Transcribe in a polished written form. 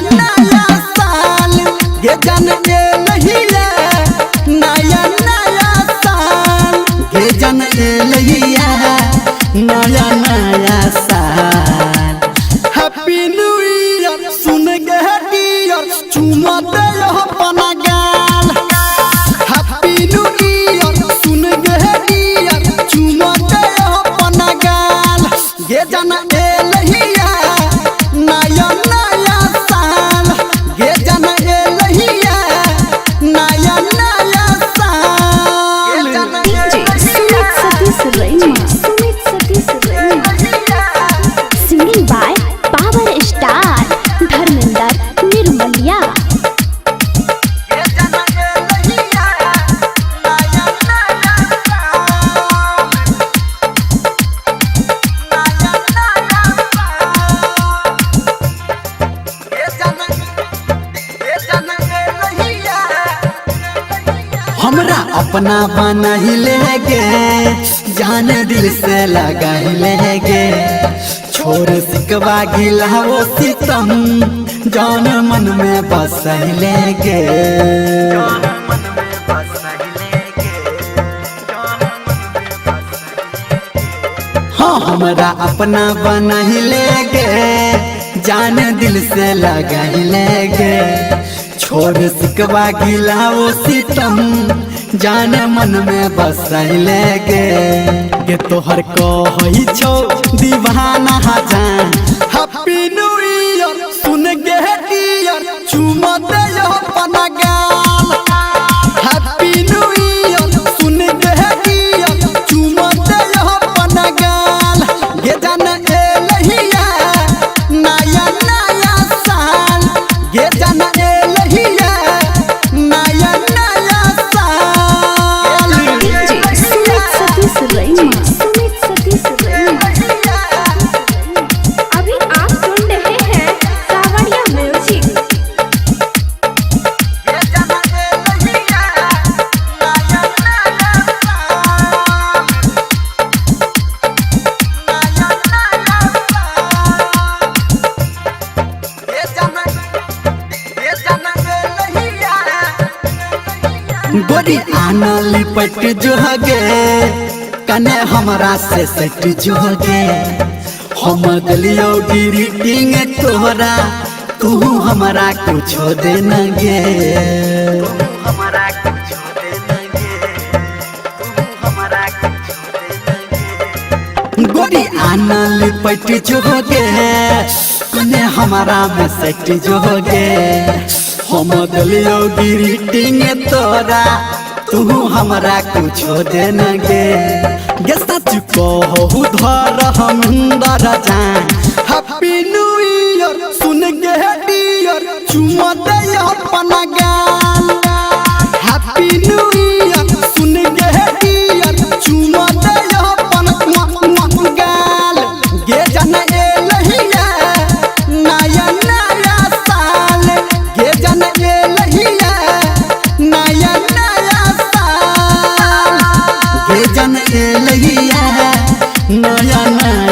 नया साल गे जन एलहिया, नया नया साल गे जन एलहिया, नया नया साल। हैप्पी न्यू ईयर सुन गे डियर, चुमा दे अपना गाल। हैप्पी न्यू ईयर सुन गे डियर, चुमा दे अपना गाल। गे जन एलहिया, नया नया साल गे जन एलहिया, नया नया साल। DJ Sumit Satish Raima. Sumit Satish Raima. Singing by Power Star Dharmendra Nirmaliya. गे जन एलहिया, नया नया साल, नया नया साल। गे जन एलहिया। हमरा अपना बनाही लेगे, जान दिल से लगाही लेगे। छोर सिकवा गिला वो सितम, जान मन में बसही लेगे। हाँ हमरा अपना बनाही लेगे, जान दिल से लगाही लेगे। छोड़ सिकवा गिला वो सितम, जान मन में बसही लेगे। के तोहर कहई छौ दीवाना जान। हैप्पी न्यू ईयर सुन गे डियर, चुमा दे अपना गाल। हैप्पी न्यू ईयर सुन गे डियर, चुमा दे अपना गाल। गे जन एलहिया, नया नया साल गे जन एलहिया, नया नया साल। DJ Sumit Satish Raima. Sumit Satish Raima. अभी आप सुन रहे हैं सावरिया म्यूजिक। गे जन एलहिया, नया नया साल, नया नया साल। गे जन एलहिया। गोरी आना लिपट जोगे, कने हमरा से सट जोगे। हम दिलियो ग्रीटिंग तोहरा, तू हमरा कुछो देन गे। गोरी आना लिपट जोगे, कने हमरा में सट जोगे। हम दिलियो ग्रीटिंग तोरा, तू हमरा कुछो देन गे। गे सच कहू धर हमिंदर जान। हैप्पी न्यू ईयर सुन गे डियर, चुमा दे अपना गाल। हैप्पी न्यू ईयर सुन गे डियर, चुमा दे अपना गाल। गे जन एलहिया, नया नया साल गे जन एलहिया, नया नया साल गे जन एलहिया, नया नया।